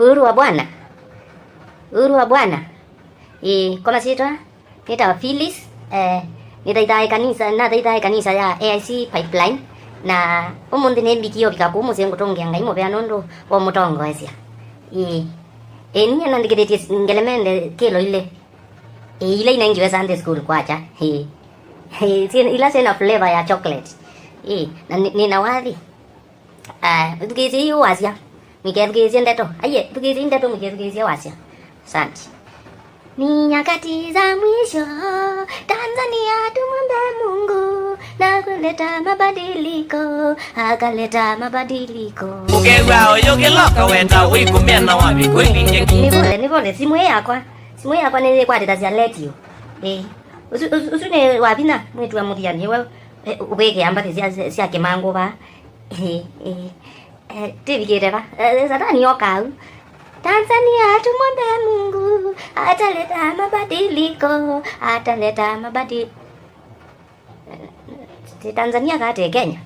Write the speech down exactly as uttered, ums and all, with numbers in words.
Uhuru wa Bwana. Uhuru wa Bwana. Ĩĩ, kwa masyĩtwa, nĩtawa Phyllis. Eh, nĩthaithaa ĩkanisa, nathaithaa ĩkanisa ya A I C Pipeline. Na ũmũnthĩ nĩmbikie ũvika kũu mũsyĩ ngũtũngĩa Ngai mũvea nũndũ wa mũtongoesya. Ĩĩ. Ĩĩ, ninyie nandĩkĩthĩtye ngelemende kĩlo ilĩ. Ĩĩ, ila inengiwe Sunday school kwakya. Ĩĩ. Ĩĩ, syĩ- ila syĩna flavor ya chocolate. Ĩĩ, na nĩ- nĩna wathi. Ah, thukĩĩsyai wasya. Mũikethukĩĩsye ndeto. Aiye, thukĩĩsyai ndeto, mũikethukĩĩsye wasya. Asante. Ni nyakati za mwisho, Tanzania tumwombe Mungu na kuleta mabadiliko, akaleta mabadiliko. Ũkew'a ũyũ kĩloka wenda wĩkũmĩa na wavi kwĩlingĩ. Nĩ pole, nĩ pole, simũ ĩ yakwa. Simũ ĩ yakwa nĩyĩkwatĩthasya letio. Ĩĩ. Ũsu, ũsu, ũsu nĩ wa vinya, mwĩtu wa mũthya nĩwe, eh, ũkwĩkĩa mbathi sya, sya kĩmangũ vaa. Ĩĩ, ĩĩ. Eh, tĩvikĩte va? Eh, Satani oka au. Tanzania tumwombe Mungu, ataleta mabadiliko, ataleta mabadi-, eh, ti Tanzania kate Kenya?